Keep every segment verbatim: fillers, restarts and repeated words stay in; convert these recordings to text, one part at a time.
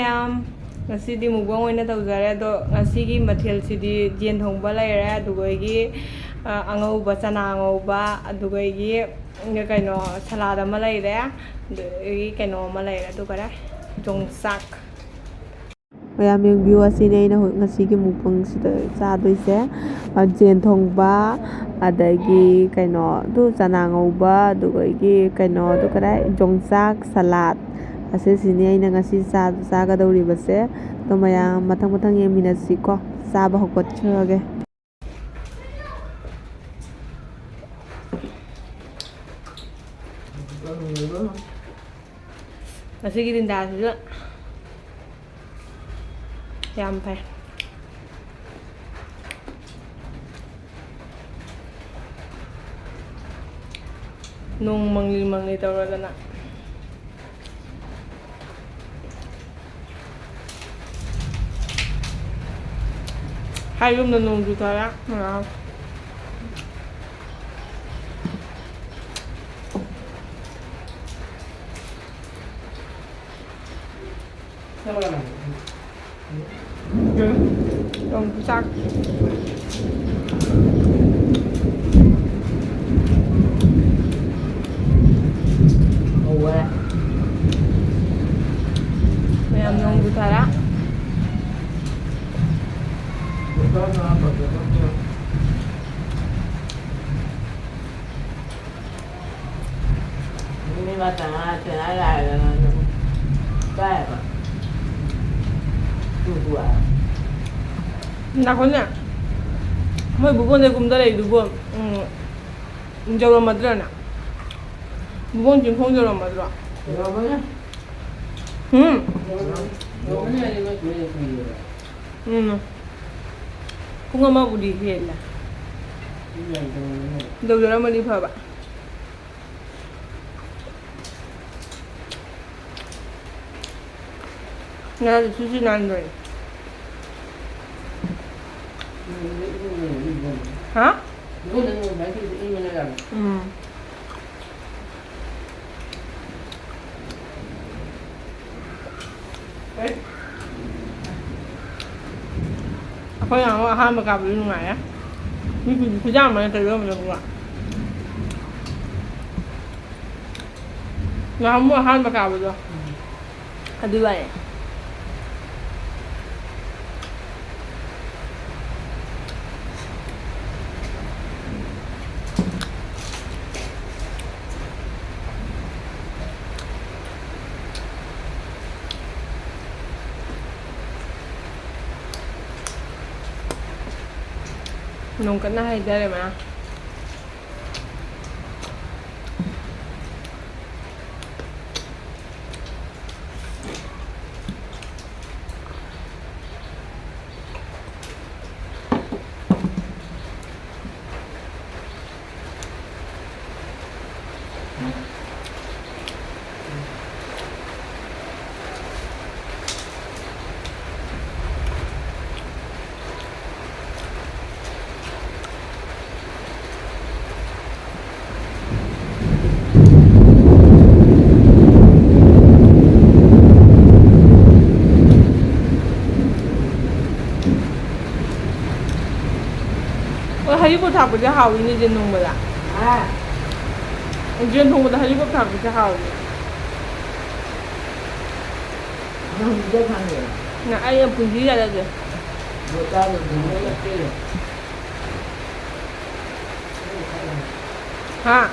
ꯃꯌꯥꯝ, ꯉꯁꯤꯗꯤ mukbang ꯑꯣꯏꯅ ꯇꯧꯖꯔꯦ꯫ ꯑꯗꯣ ꯉꯁꯤꯒꯤ ꯃꯊꯦꯜꯁꯤꯗꯤ ꯌꯦꯟ ꯊꯣꯡꯕ ꯂꯩꯔꯦ, ꯑꯗꯨꯒ ꯑꯩꯒꯤ, ꯑ, ꯑꯉꯧꯕ, ꯆꯅꯥ ꯑꯉꯧꯕ, ꯑꯗꯨꯒ ꯑꯩꯒꯤ, ꯀꯩꯅꯣ, salad ꯑꯃ ꯂꯩꯔꯦ, ꯑꯗꯒꯤ ꯀꯩꯅꯣ ꯑꯃ ꯂꯩꯔꯦ, ꯑꯗꯨ ꯈꯔ ꯌꯣꯡꯆꯥꯛ꯫ ꯃꯌꯥꯝ ꯌꯦꯡꯕꯤꯌꯨ, ꯑꯁꯤꯅꯤ ꯑꯩꯅ ꯍꯧ-, ꯉꯁꯤꯒꯤ mukbangꯁꯤꯗ ꯆꯥꯗꯣꯏꯁꯦ꯫ ꯑ, ꯌꯦꯟ ꯊꯣꯡꯕ, ꯑꯗꯒꯤ ꯀꯩꯅꯣ, ꯑꯗꯨ ꯆꯅꯥ ꯉꯧꯕ, ꯑꯗꯨꯗꯒꯤ ꯀꯩꯅꯣ, ꯑꯗꯨ ꯈꯔ ꯌꯣꯡꯆꯥꯛ salad꯫ ꯑꯁꯤꯁꯤꯅꯤ ꯑꯩꯅ ꯉꯁꯤ ꯆꯥ-, ꯆꯥꯒꯗꯧꯔꯤꯕꯁꯦ꯫ ꯑꯗꯣ ꯃꯌꯥꯝ ꯃꯊꯪ ꯃꯊꯪ ꯌꯦꯡꯃꯤꯟꯅꯁꯤꯀꯣ꯫ ꯆꯥꯕ ꯍꯧꯒꯠꯆꯔꯒꯦ꯫ ꯉꯁꯤꯒꯤ ꯗꯤꯟꯗꯥꯁꯤꯁꯨ ꯌꯥꯝ ꯐꯩ꯫ ꯅꯣꯡ ꯃꯪꯂꯤ ꯃꯪꯂꯤ ꯇꯧꯔꯗꯅ꯫ ꯍꯥꯏ ꯌꯨꯝꯗ ꯅꯣꯡ ꯆꯨꯊꯔꯦ꯫ ꯌꯣꯡꯆꯥꯛ꯫ ꯍꯧꯔꯦ꯫ ꯃꯌꯥꯝ ꯅꯣꯡ ꯆꯨꯊꯔꯦ꯫ ꯅꯥꯈꯣꯏꯅꯦ, ꯃꯣꯏ ꯕꯨꯕꯣꯟꯗꯩ ꯀꯨꯝꯗ ꯂꯩꯗꯨꯕꯨ, ꯎꯝ, ꯌꯧꯔꯝꯃꯗ꯭ꯔꯅꯦ? ꯕꯨꯕꯣꯟ ꯆꯤꯡꯈꯣꯡ ꯌꯧꯔꯝꯃꯗ꯭ꯔꯣ? ꯎꯝ꯫ ꯎꯝ꯫ ꯄꯨꯡ ꯑꯃꯕꯨꯗꯤ ꯍꯦꯜꯂꯦ꯫ ꯌꯧꯖꯔꯝꯃꯗꯤ ꯐꯕ꯫ ꯉꯔꯥꯡꯗꯤ ꯁꯨꯁꯤ ꯅꯥꯟꯕꯅꯤ꯫ ꯍꯥ? ꯎꯝ꯫ ꯑꯩꯈꯣꯏ ꯅꯍꯥꯟꯃꯨꯛ ꯑꯍꯥꯟꯕ ꯀꯥꯕꯗꯤ ꯅꯨꯡꯉꯥꯏꯌꯦ꯫ ꯃꯤ ꯈꯨ-, ꯈꯨꯌꯥꯝ ꯑꯃ ꯇꯧꯔꯝꯕꯗꯣ꯫ ꯅꯍꯥꯟꯃꯨꯛ ꯑꯍꯥꯟꯕ ꯀꯥꯕꯗꯣ꯫ ꯑꯗꯨ ꯋꯥꯏꯌꯦ꯫ ꯅꯣꯡ ꯀꯟꯅ ꯍꯩꯊꯔꯦ ꯃꯌꯥꯝ꯫ ꯑꯣ, ꯍꯔꯤꯕꯣꯞ ꯊꯥꯛꯄꯁꯦ ꯍꯥꯎꯋꯤꯅꯦ ꯌꯦꯟ ꯊꯣꯡꯕꯗ꯫ ꯍꯥ? ꯌꯦꯟ ꯊꯣꯡꯕꯗ ꯍꯔꯤꯕꯣꯞ ꯊꯥꯛꯄꯁꯦ ꯍꯥꯎꯋꯤ꯫ ꯅꯪ ꯍꯧꯖꯤꯛꯇ ꯈꯪꯉꯦ꯫ ꯅ-, ꯑꯩ ꯄꯨꯟꯁꯤ ꯆꯥꯖꯗꯦ꯫ ꯕꯣꯇꯥꯗꯣ ꯄꯨꯟꯁꯤ ꯆꯥꯖꯗꯦ꯫ ꯍꯥ?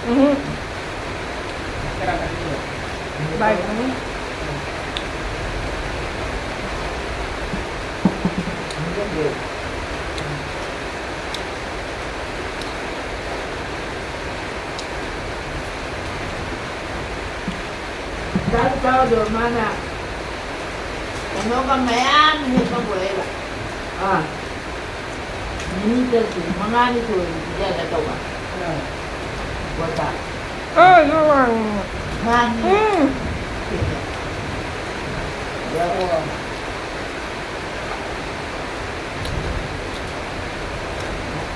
ꯎꯝꯍꯨꯝ꯫ ꯕꯥꯏ꯫ ꯆꯥꯛ ꯆꯥꯕꯗꯣ ꯃꯥꯅ ꯀꯩꯅꯣꯒ ꯃꯌꯥꯝ ꯍꯦꯛꯇ ꯄꯨꯔꯛꯏꯕ꯫ ꯑꯥ꯫ ꯃꯤꯅꯤꯠꯇ ꯁꯨ-, ꯃꯉꯥꯅꯤ ꯁꯨꯔꯗꯤ ꯄꯤꯖꯒꯦ ꯇꯧꯕ꯫ ꯑꯥ꯫ ꯄꯣꯠꯇ꯫ ꯑꯥ, ꯌꯣ ꯋꯥꯡ꯫ ꯃꯥꯅꯤ꯫ ꯎꯝ꯫ ꯑꯗꯣ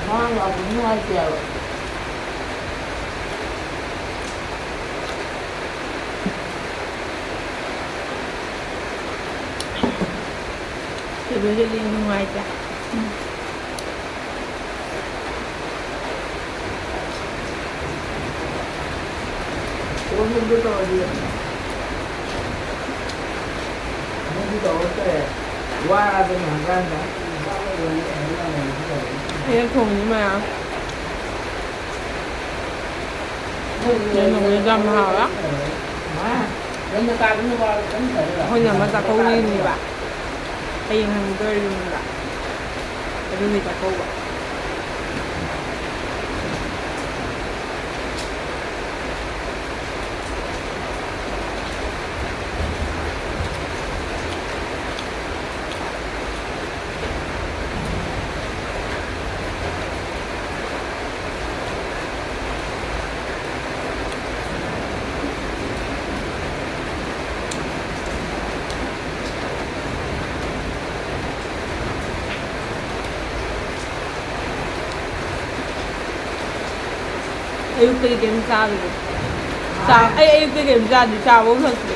ꯃꯥ ꯂꯥꯛꯄ ꯅꯨꯡꯉꯥꯏꯇꯦꯕ꯫ ꯂꯣꯏꯁꯤꯜꯂꯤ ꯅꯨꯡꯉꯥꯏꯇꯦ꯫ ꯑꯩꯅ ꯊꯣꯡꯉꯤ ꯃꯌꯥꯝ꯫ ꯌꯦꯟ ꯊꯣꯡꯕꯁꯨ ꯌꯥꯝ ꯍꯥꯎꯋꯦ꯫ ꯑꯩꯈꯣꯏꯅ ꯑꯃ ꯆꯥꯛꯀꯧꯔꯤꯅꯦꯕ꯫ ꯍꯌꯦꯡ ꯍꯟꯗꯣꯏ ꯌꯨꯝꯗ꯫ ꯑꯗꯨꯒꯤ ꯆꯥꯛꯀꯧꯕ꯫ ꯑꯌꯨꯛꯇꯒꯤ ꯀꯩꯝ ꯆꯥꯗ꯭ꯔꯤ꯫ ꯆꯥ-, ꯑꯩ ꯑꯌꯨꯛꯇꯒꯤ ꯀꯩꯝ ꯆꯥꯗ꯭ꯔꯤ, ꯆꯥꯕꯧ ꯊꯛꯇ꯭ꯔꯤ꯫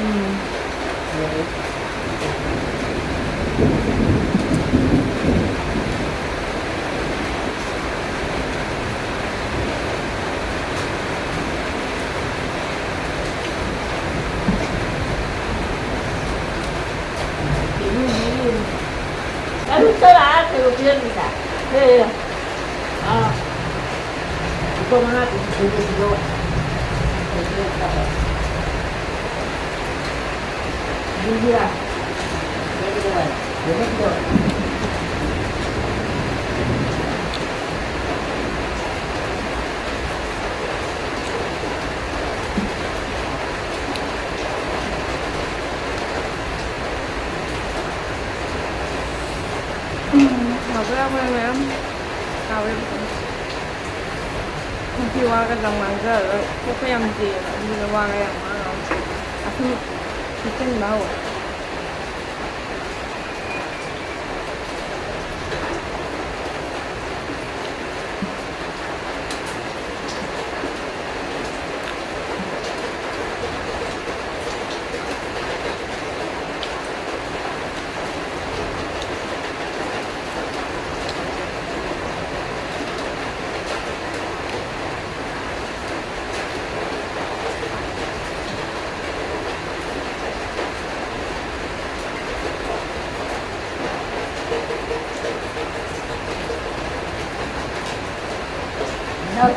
ꯎꯝ꯫ ꯑꯗꯨ ꯆꯠꯂ ꯑꯥ ꯀꯩꯅꯣ ꯄꯤꯔꯝꯃꯤꯗ꯫ ꯑꯦ, ꯑꯦ꯫ ꯑꯥ꯫ ꯂꯨꯄꯥ ꯃꯉꯥ ꯄꯤꯕ ꯁꯨꯗꯦ ꯁꯤꯗꯣ꯫ ꯑꯗꯨꯒꯤꯔ? ꯎꯝ, ꯍꯥꯎꯕ ꯌꯥꯎꯈ꯭ꯔꯦ ꯃꯌꯥꯝ꯫ ꯍꯥꯎꯔꯦ ꯐꯖꯅ꯫ ꯅꯨꯄꯤ ꯋꯥꯒ ꯌꯥꯝ ꯉꯥꯡꯖꯔꯔꯣꯏ꯫ ꯀꯣꯛꯀ ꯌꯥꯝ ꯆꯤꯛꯑꯦꯕ꯫ ꯑꯗꯨꯗꯨꯅ ꯋꯥꯒ ꯌꯥꯝ ꯉꯥꯡꯉꯔꯣꯏ꯫ ꯑꯁꯨꯝ ꯊꯨꯞꯆꯤꯟꯕ ꯍꯧꯔꯦ꯫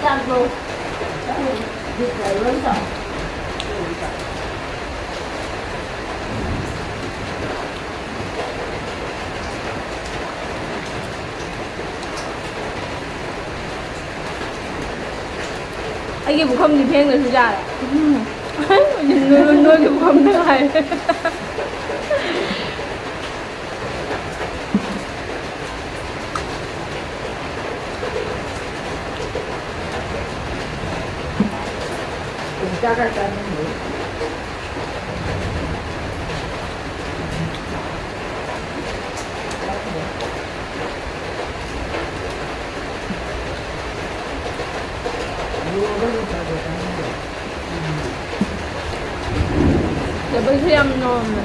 ꯆꯥꯛꯇꯣ ꯕꯤꯠ ꯂꯩꯔꯣꯏ ꯆꯥꯎ꯫ ꯑꯩꯒꯤ ꯄꯨꯈꯝꯗꯤ ꯐꯦꯡꯗ꯭ꯔꯁꯨ ꯌꯥꯔꯦ꯫ ꯎꯝ꯫ ꯅꯣꯏ-, ꯅꯣꯏꯒꯤ ꯄꯨꯈꯝꯗ ꯉꯥꯏꯔꯦ꯫ ꯇꯦꯕꯜꯁꯦ ꯌꯥꯝ ꯅꯥꯝꯃꯦ꯫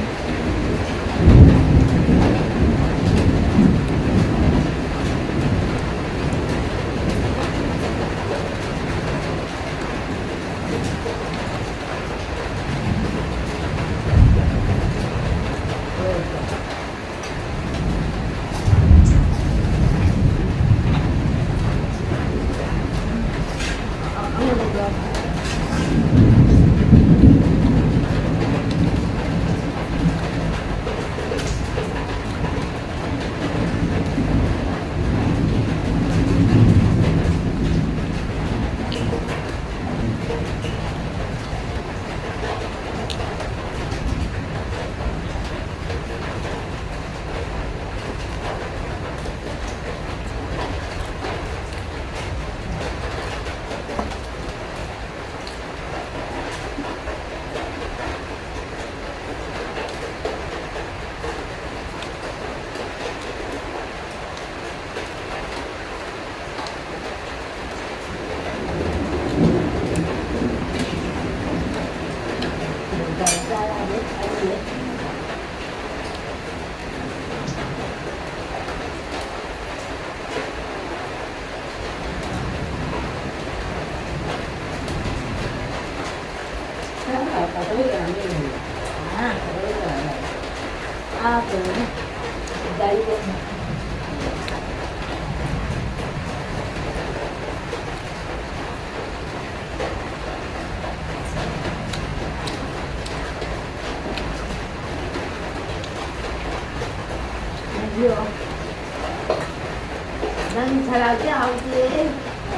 ꯅꯪ ꯁꯂꯥꯗꯤ ꯍꯥꯎꯇꯦ꯫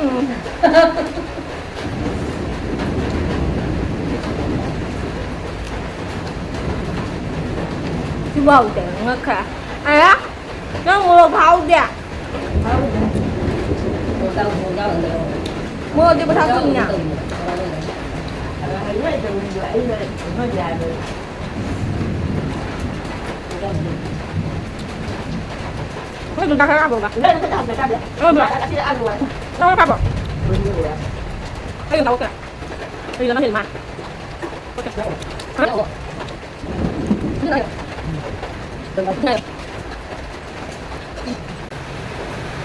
ꯎꯝ꯫ ꯁꯤꯕꯨ ꯍꯥꯎꯇꯦ, ꯉꯛꯈ꯭ꯔꯦ꯫ ꯑꯌꯥ! ꯅꯪ ꯃꯣꯔꯣꯛ ꯍꯥꯎꯗꯦ? ꯍꯥꯎꯗꯦ꯫ ꯃꯣꯔꯣꯛꯇꯤ ꯄꯪꯊꯥꯛ ꯊꯥꯛꯏꯅ꯫ ꯑꯗꯣ ꯍꯩꯅꯗꯕꯗꯣ ꯑꯩꯅ ꯍꯩꯅꯗꯦ ꯍꯥꯏꯕ꯫ ꯅꯣꯏ ꯑꯗꯨꯝ ꯆꯥꯛ ꯈꯔ ꯍꯥꯞꯄꯣꯕ꯫ ꯅꯪ ꯈꯨꯠꯇ ꯍꯥꯞꯄ ꯆꯥꯗꯦ꯫ ꯅꯪ ꯈꯨꯠꯇ꯫ ꯑꯁꯤ ꯑꯂꯨ ꯋꯥ꯫ ꯅꯪ ꯈꯔ ꯍꯥꯞꯄꯣ꯫ ꯂꯣꯏꯔꯦ꯫ ꯑꯩ ꯑꯗꯨꯝ ꯆꯥꯊꯣꯛꯀꯦ꯫ ꯑꯩ ꯑꯃ ꯍꯦꯟꯅ ꯃꯥ꯫ ꯍꯥ?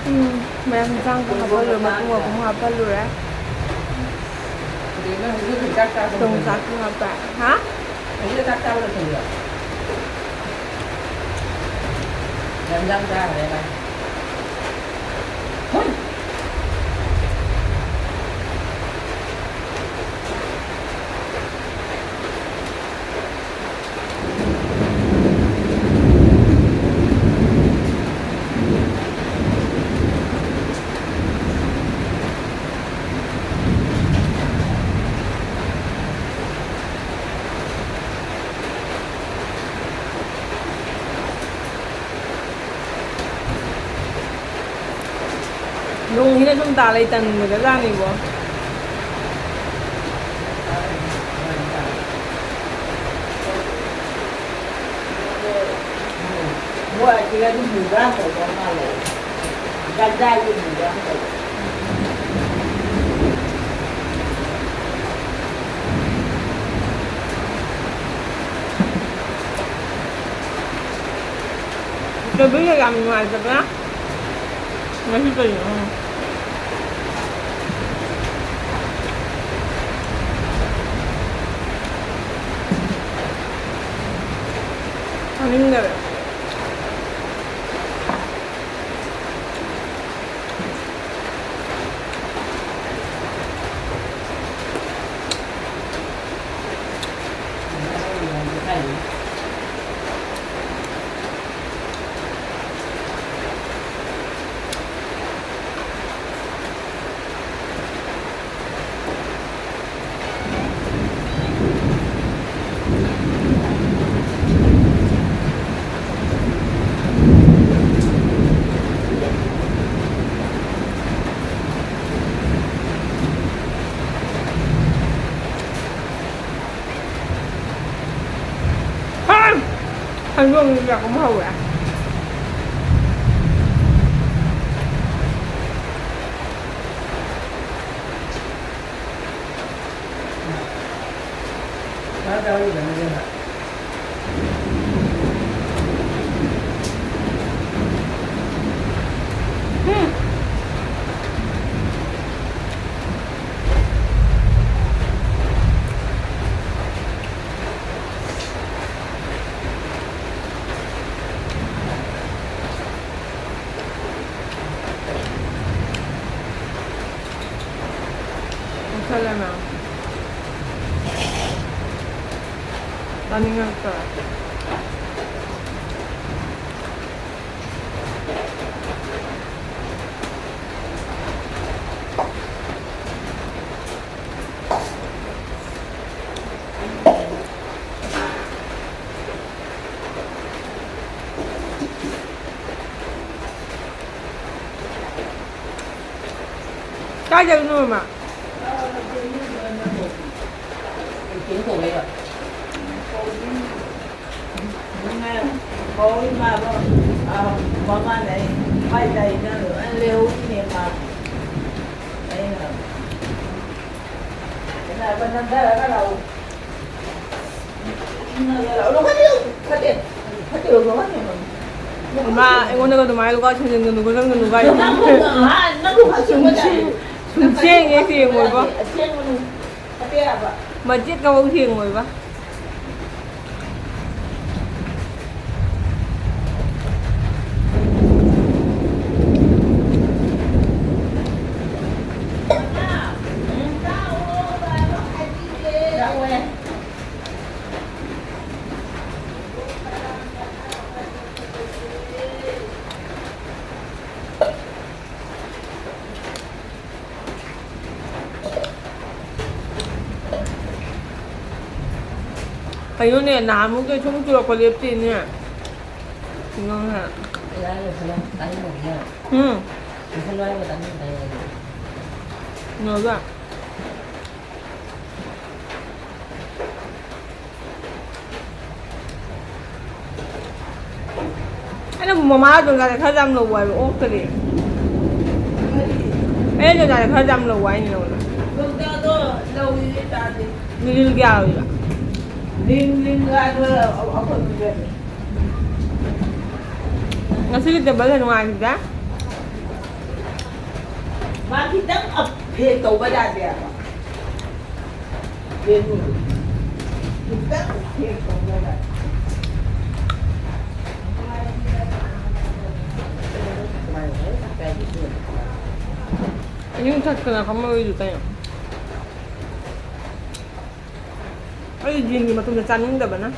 ꯎꯝ, ꯃꯌꯥꯝ ꯏꯟꯁꯥꯡꯁꯨ ꯍꯥꯞꯍꯜꯂꯨꯔꯦ, ꯃꯄꯨꯝ ꯃꯄꯨꯝ ꯍꯥꯞꯍꯜꯂꯨꯔꯦ꯫ ꯌꯣꯡꯆꯥꯛꯁꯨ ꯍꯥꯞꯄꯦ꯫ ꯍꯥ? ꯅꯣꯡꯁꯤꯅ ꯁꯨꯝ ꯇꯥ ꯂꯩ, ꯇꯟꯕꯗ ꯖꯥꯠꯅꯤꯕꯣ꯫ ꯃꯣꯏ ꯑꯁꯤꯗꯗꯤ ꯃꯨꯕ꯭ꯔꯥ ꯇꯧꯕ ꯃꯥꯜꯂꯦ꯫ ꯒꯟꯖꯥꯒꯤ ꯃꯨꯕ꯭ꯔꯥ ꯇꯧꯕ꯫ ꯏꯁꯇ꯭ꯔꯣꯕꯦꯔꯤꯒ ꯌꯥꯝ ꯅꯨꯡꯉꯥꯏꯇꯕ꯭ꯔꯥ? ꯉꯁꯤ ꯀꯩꯅꯣ? ꯆꯥꯅꯤꯡꯗꯔꯦ꯫ ꯈꯪꯗꯣꯡꯁꯤꯁꯨ ꯌꯥꯝ ꯍꯧꯋꯦ꯫ ꯃꯨꯠꯊꯠꯂꯦ ꯃꯌꯥꯝ꯫ ꯆꯥꯅꯤꯡꯉꯛꯇ꯭ꯔꯦ꯫ ꯀꯥꯏ ꯆꯠꯂꯤꯅꯣ, ꯃꯃꯥ? ꯃꯃꯥꯅ ꯑꯩ ꯃꯥꯏ ꯇꯥꯏꯗꯅ ꯂꯩꯍꯧꯔꯤꯅꯦ ꯃꯥ꯫ ꯑꯩꯅ ꯅꯟꯊꯔꯒ ꯂꯥꯛꯎ꯫ ꯏꯃꯥ, ꯑꯩꯉꯣꯟꯗꯒ ꯑꯗꯨꯃꯥꯏꯅ ꯂꯨꯀꯥ ꯊꯦꯡꯖꯤꯟꯒꯅꯨ ꯈꯣꯠꯆꯟꯒꯅꯨ ꯀꯥꯏ꯫ ꯁꯨꯝ ꯁꯦꯡ-, ꯁꯨꯝ ꯁꯦꯡꯉꯦ ꯁꯦꯡꯉꯣꯏꯕ꯫ ꯃꯆꯦꯠ ꯀꯐꯥꯎ ꯁꯦꯡꯉꯣꯏꯕ꯫ ꯀꯩꯅꯣꯅꯦ, ꯅꯍꯥꯟꯃꯨꯛꯇꯩ ꯁꯨꯝ ꯆꯨꯔꯛꯄ ꯂꯦꯞꯇꯦꯅꯦ꯫ ꯀꯩꯅꯣꯅꯦ꯫ ꯎꯝ꯫ ꯀꯩꯅꯣꯗ꯫ ꯃꯃꯥ ꯗꯣꯟꯖꯥꯗ ꯈꯔ ꯌꯥꯝ ꯂꯧ ꯍꯥꯏꯕ, ꯑꯣꯛꯇꯗꯤ꯫ ꯑꯩꯅ ꯗꯣꯟꯖꯥꯗ ꯈꯔ ꯌꯥꯝ ꯂꯧ ꯍꯥꯏꯅꯤ ꯅꯉꯣꯟꯗ꯫ ꯗꯣꯟꯖꯥꯗꯣ ꯂꯧꯏ ꯆꯥꯗꯦ꯫ ꯃꯤꯔꯤꯜ ꯀꯌꯥ ꯑꯣꯏꯕ? ꯔꯤꯡ ꯔꯤꯡ ꯍꯥꯏꯕ ꯑꯩꯈꯣꯏ ꯄꯤꯖꯔꯦ꯫ ꯉꯁꯤꯒꯤ ꯇꯦꯕꯜꯁꯦ ꯅꯨꯡꯉꯥꯏꯈꯤꯗꯦ꯫ ꯃꯥ ꯈꯤꯇꯪ ꯑꯞ ꯐꯦꯟ ꯇꯧꯕ ꯌꯥꯗꯦ ꯍꯥꯏꯕ꯫ ꯐꯦꯟ ꯈꯤꯇꯪ ꯐꯦꯟ ꯇꯧꯕ ꯌꯥꯗꯦ꯫ ꯏꯁꯤꯡ ꯊꯛꯇꯅ ꯐꯝꯃꯔꯣꯏꯁꯨ ꯀꯩꯅꯣ꯫ ꯑꯩ ꯌꯦꯟꯒꯤ ꯃꯇꯨꯝꯗ ꯆꯥꯅꯤꯡꯗꯕꯅ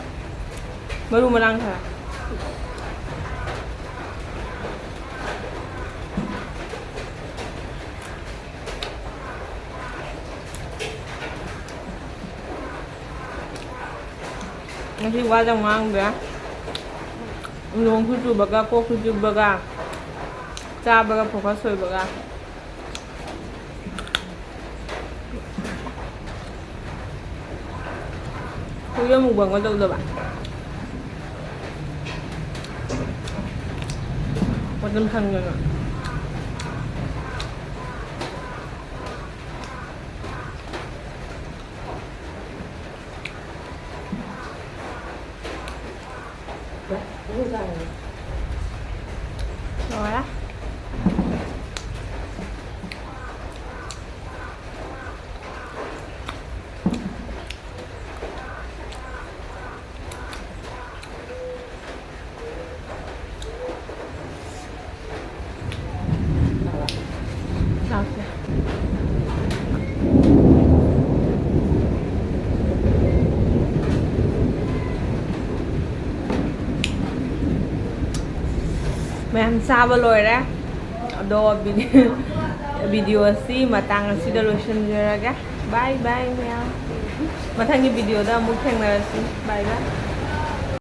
ꯃꯔꯨ ꯃꯔꯥꯡ ꯈꯔ꯫ ꯉꯁꯤ ꯋꯥꯗ ꯉꯥꯡꯗ꯭ꯔꯦ꯫ ꯅꯣꯡꯁꯨ ꯆꯨꯕꯒ, ꯀꯣꯛꯁꯨ ꯆꯨꯕꯒ, ꯆꯥꯕꯒ focus ꯑꯣꯏꯕꯒ꯫ ꯈꯣꯏꯗꯤ ꯑꯃꯨꯛ ꯕꯪꯒ ꯇꯧꯗꯕ꯫ ꯃꯇꯝ ꯁꯪꯗꯅ꯫ ꯂꯣꯏꯔꯦ꯫ ꯂꯥꯛꯇꯦ꯫ ꯃꯌꯥꯝ ꯆꯥꯕ ꯂꯣꯏꯔꯦ꯫ ꯑꯗꯣ ꯚꯤꯗꯤ-, ꯚꯤꯗꯤꯑꯣ ꯑꯁꯤ ꯃꯇꯥꯡ ꯑꯁꯤꯗ ꯂꯣꯏꯁꯤꯟꯖꯔꯒꯦ꯫ Bye bye ꯃꯌꯥꯝ꯫ ꯃꯊꯪꯒꯤ ꯚꯤꯗꯤꯑꯣꯗ ꯑꯃꯨꯛ ꯊꯦꯡꯅꯔꯁꯤ꯫ Bye bye꯫